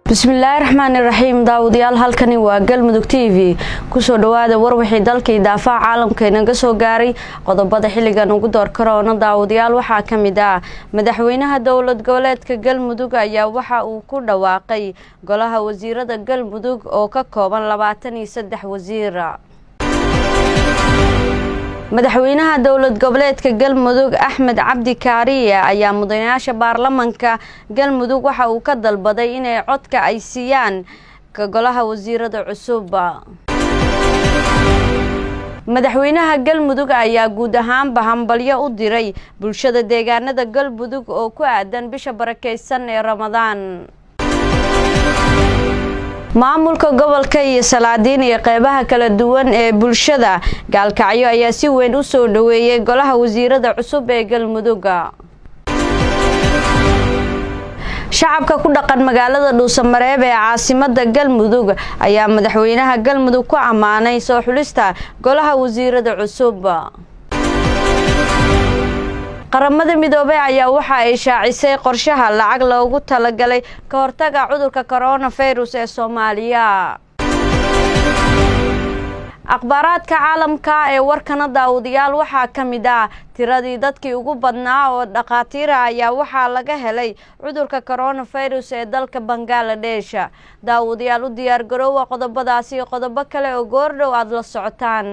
Bismillaahi raxmaani raxiim. Daawadayaal, halkani waa Galmudug TV. Kusoo dhawaada war wixii dalkii daafaha caalamka inaga soo gaaray. Qodobada xilligan ugu door karoona, daawadayaal, waxaa ka mid ah: madaxweynaha dowlad goboleedka Galmudug ayaa waxa uu ku dhawaaqay golaha wasiirada Galmudug oo ka kooban 23 wasiir. Madaxweynaha dowlad goboleedka Galmudug, Axmed Cabdi Kaariye, ayaa mudanayaasha baarlamanka Galmudug waxa uu ka dalbaday inay codka ay siiyaan golaha wasiirada cusub. Madaxweynaha Galmudug ayaa guud ahaanba hambalyo u diray bulshada deegaanada Galmudug oo ku aadan bisha barakeysan ee Ramadaan. Maamulka gobolka iyo salaadiin iyo qeybaha kala duwan ee bulshada Gaalkacyo ayaa si weyn u soo dhaweeyey golaha wasiirada cusub ee Galmudugga. Shacabka ku dhaqan magaalada Dhuusamareeb ee caasimada Galmudug ayaa madaxweynaha Galmudug ku ammaanay soo xulista golaha wasiirada cusub. Qaramada Midoobey ayaa waxa ay shaacisay qorshaha lacag loogu talagalay ka hortaga cudurka coronavirus ee Soomaaliya. Akhbaaraadka caalamka ee warkana, daawadayaal, waxaa ka mid ah: tiradii dadkii ugu badnaa oo dhakhaatiira ayaa waxaa laga helay cudurka coronavirus ee dalka Bangaladesh. Daawadayaal, u diyaar garoowa qodobadaasi iyo qodobo kale oo goordhow aada la socotaan.